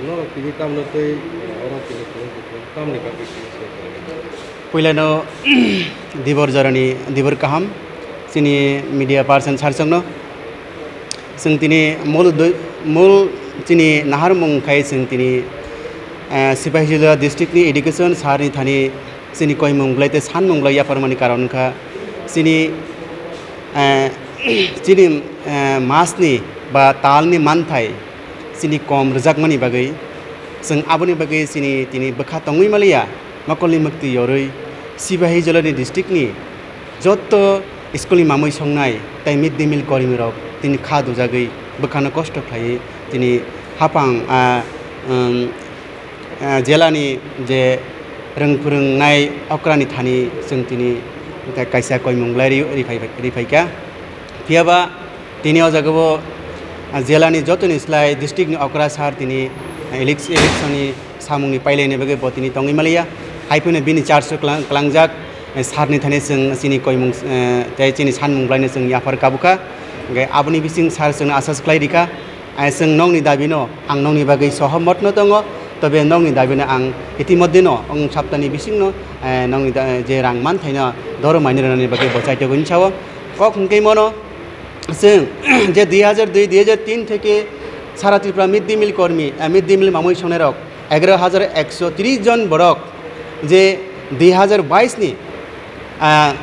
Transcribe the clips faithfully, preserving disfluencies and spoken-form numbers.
Norok tini tamno tei, eh, oro tini tini tini tamni bagwi tini se. Puilano dibor jorani dibor kaham chini media person sarsongno. Chwng tini mul dui-, mul chini naharmung khai chwng tini, eh, Sipahijola district ni education sir ni thani chini koimung belai tei sanmung belai yapharmani karon wngkha chini, eh, chini, eh, masni ba talni manthai chini kom rwjakmani bagwi, chwng aboni bagwi chini tini bwkha tongwi maliya, mokolni mwktwi yorwi Sipahijola ni district ni jotto school ni mamwi songnai tei mid day meal kormi rok tini kha dujagwi bwkhano kosto khlaiwi tini haphang, ah, um, ah, jelani je rwng phwrwngnai okrani thani chwng tini kaisa koimung belai ri-, riphai-, riphaikha. Phiya ba tini o jaga o, ah, jelani jotoni slai district ni okra sir tini, ah, elec-, election ni samung ni pailaini bagwi bo tini tongwi maliya. Hai phano bini charge o klang-, klangjak, eh, sir ni thani chwng chini koimung, eh, tei chini sanmung belai no chwng yaphar kabukha. Hingke aboni bising sir chwngno asas khlai rikha. Eh, chwng nokni dabino, ang nokni bagwi sohomotno tongo, tobe nokni dabino ang itimodheno wng saptani bisingno, eh, nokni da-, je rang manthaino doro mainwi rwnani bagwi bo chaitogwi sao. Kok hwnkhe mono chwng je dui hajar dui, dui hajar tin theke sara Tripura mid day meal kormi, eh, mid day meal mamwi songnairok egaro hajar ekso tris jon borok je dui hajar bais ni, ah,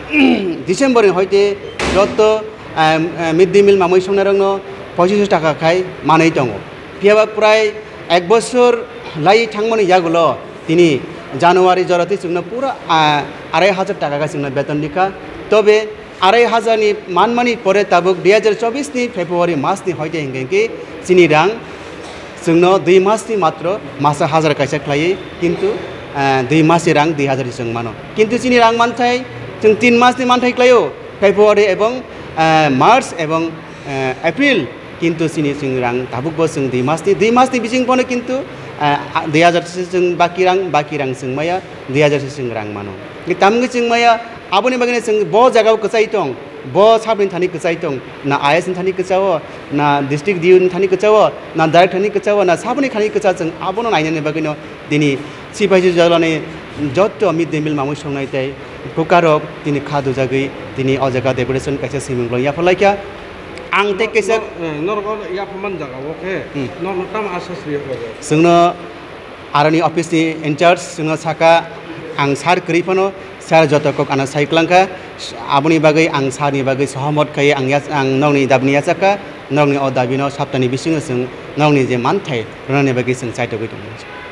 December ni hoite jotto, ah, ah, mid day meal mamwi songnairokno pochish taka khai manwi tongo. Phiya ba prai ek bosor lai thangmani yagulo tini January jorati chwngno pura, ah, arai hajar taka khai chwngno beton rikha. Tobe arai hajar ni manmani pore tabuk dui hajar chobbish ni February mas ni hoite hingke hingke chini rang chwngno dui mas ni matro masa hajar kaisa khlaiwi, kintu, ah, dui mas ni rang dui hajar ni chwng mano. Kintu chini rang manthai chwng tin mas ni manthai khlaio, February ebong, ah, March ebong, ah, April, kintu chini chwng rang tabukbo chwng dui mas ni, dui mas ni bising bono kintu, ah, dui hajar se chwng baki rang, baki rang chwng maya, dui hajar se chwng rang mano. Tamni chwng maya, aboni bagwino chwng bo jagao kwchai tong, bo sabni thani kwchai tong, na I S ni thani kwchao, na district D O ni thani kwchao, na director ni kwchao, na saboni thani kwcha, chwng abono nainani bagwino tini Sipahijola ni jotto mid day meal mamwi songnai tei bukarok tini kha dujagwi tini o jaga deputation kaisa swimung bolong yapharlaikha. Ang tei kaisa Norok yapharman jagao khe Hmm. norok tamo asas rwya kho? Chwngno aroni office ni in charge chwngno saka, ang sir kwrwi phano sir joto kok ano sai kwlangkha, aboni bagwi ang sir ni bagwi sohomot khai ang yach-, ang nokni dabini yachakha, nokni o dabino saptani bisingo chwng nokni je manthai rwnani bagwi chwng chaitogwi tongo.